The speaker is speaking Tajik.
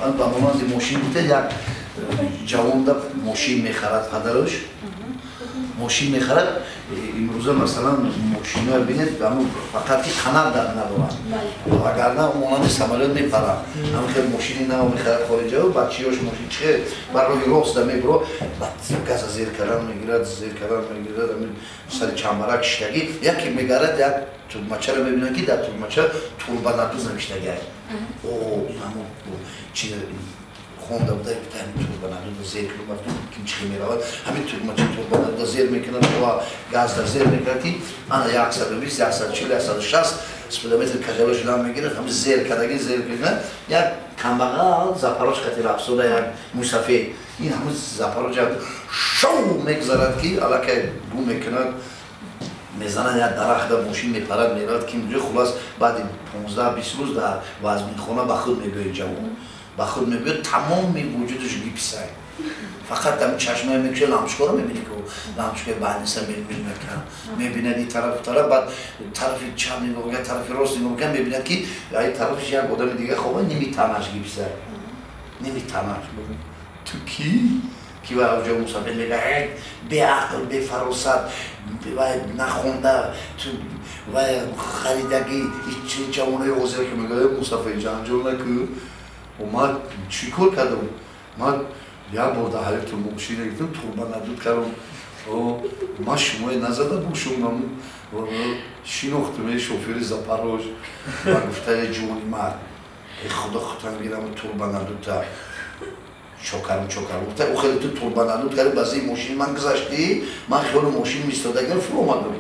Ба монанди мошин гуфта, як ҷавонда мошин мехарад, падараш мошин мехарад. Имрӯза, масалан, мошиноя бинед, ҳамун фақат ки қанат дар надоранд, вагарна монанди самолёт мепаранд. Ҳамин хел мошини нав мехарад хориҷа, бачиёш мошин чихе бар роҳи роста мебуро, газа зер кардан мегирад, зер кардан мегирад, ҳамин сари чамбарак шиштагӣ. Яке мегарад, як тугмачаро мебинад, ки дар тугмача «турбонадув» навиштагиай. О, ин ҳамон чи хонда буда, ҳамин турбонадуда зер кунам, ким чихе меравад. Ҳамин тугмача турбонадуда зер мекунад ва газда зер мекунад, ки ана 120, 140, 160 спидометр кажало шудан мегирад. Ҳамин зер кардаги, зер мекунад, як камбағал Запорож қати рафсода, як мусафед, ин ҳамин Запорожа шоу мегузарад, ки аллакай бу мекунад, мезанад як дарахта, мошин мепарад, меравад ким ҷо. Хулас, баъди 15-20 рӯз дар вазминхона ба худ мебиёяд. Ҷавон ба худ мебиёд, тамоми вуҷудаш гипсай, фақат ҳамин чашмае мекушад, лампочкаро мебинӣ, ки лампочкаи баъниса мел мекунад, мебинад и тарафу тараф, баъд тарафи чап нигоҳ мекунад, тарафи рост нигоҳ мекунад, мебинад, ки ай тарафиш як одами дига хоба, ними танаш гипсай, ними танаш. Ту кӣ? Ки ва ҷо мусафир мега: «Беақл, бефаросат, вай нахонда, вай харидагӣ». Ҷавонои ҳозира ки мега: «Мусафир, ҷанҷол накӯ, ман чӣ кор кардам? Ман як бор дар ҳаётум мошина гирифтам, турбонадуд кардам, ман шумои назада бошум, шинохтум шофери Запорож». Ва гуфта: «Ҷони мард, худо хутан гирам, турбонадудта чокарам, чокарам». Гуфта: «Ӯ хеле ту турбонадуд карди, ба зии мошини ман гузаштӣ, ман хиёли мошин мистодагар фуромадам».